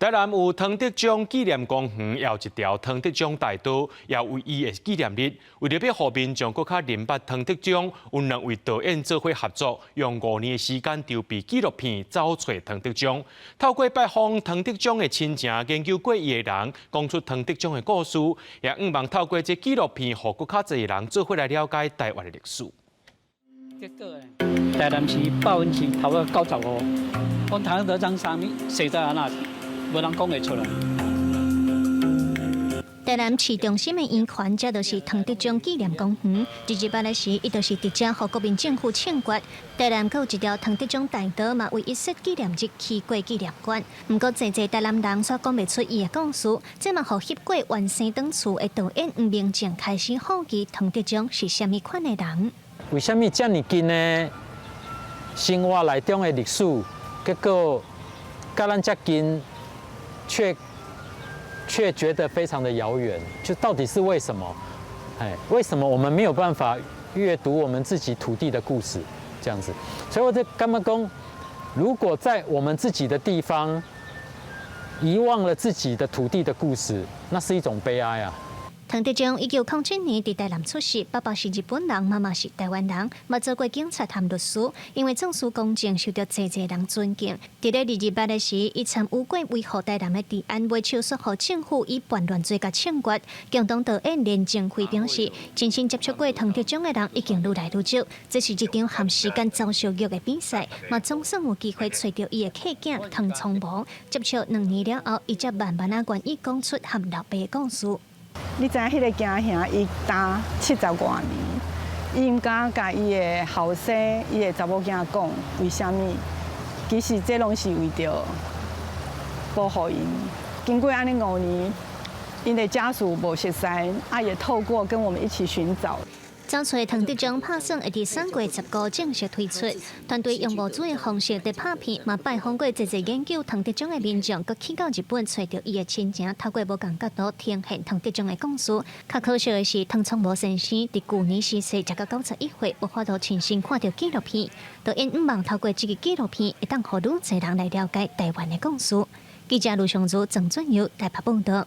台南有湯德章紀念公園，也有一條湯德章大道，也有伊的紀念日。為著欲予民眾閣較認捌湯德章，有兩位導演做伙合作，用5年的時間籌備紀錄片《走揣湯德章》。透過拜訪湯德章的親情，研究過伊的人，講出湯德章的故事，也向望透過這紀錄片，予閣較濟人做伙來了解台灣的歷史。結果呢，台南市95%，講湯德章啥物，寫在哪？無人講會出來。台南市中心的圓環，這就是湯德章紀念公園。228的時，伊就是佇遮予國民政府槍決。台南閣有一條湯德章大道，嘛為伊設紀念日起過紀念館。毋過，濟濟台南人卻講袂出伊的故事，這嘛予翕過原生轉厝的導演吳明正開始好奇湯德章是啥物款的人。為啥物遮爾近的生活內中的歷史，結果佮咱遮近，卻覺得非常的遙遠，就到底是為什麼？哎，為什麼我們沒有辦法閱讀我們自己土地的故事？這樣子，所以我就感覺講，如果在我們自己的地方遺忘了自己的土地的故事，那是一種悲哀啊。湯德章1907年佇台南出世，爸爸是日本人，媽媽是台灣人，嘛做過警察和律師，因為做事公正，受到濟濟人尊敬。佇咧228的時，伊參與過維護台南的治安，袂手煞予政府以叛亂罪共槍決。共同導演連正輝表示，親身接觸過湯德章的人已經愈來愈少。這是一場和時間遭相約的比賽，嘛總算有機會揣著伊的契囝湯聰無。接觸2年了後，伊才慢慢仔願意講出和老爸的故事。你知影彼個驚兄，伊擔70外年，伊毋敢共伊的後生、伊的查某囝講，為啥物？其實這攏是為著保護𪜶。經過按呢五年，𪜶的家屬無熟似，啊也透過跟我們一起尋找。走揣湯德章拍算會佇3月15正式推出，團隊用募資的方式佇拍片，嘛拜訪過濟濟研究湯德章的民眾，閣去到日本揣著伊的親情，透過無仝角度呈現湯德章的故事。較可惜的是，湯聰無先生佇舊年逝世，才到91歲，無法度親身看著紀錄片。導演向望透過這个紀錄片，會當予愈濟人來了解台灣的故事。記者盧尚如、鄭俊佑台北報導。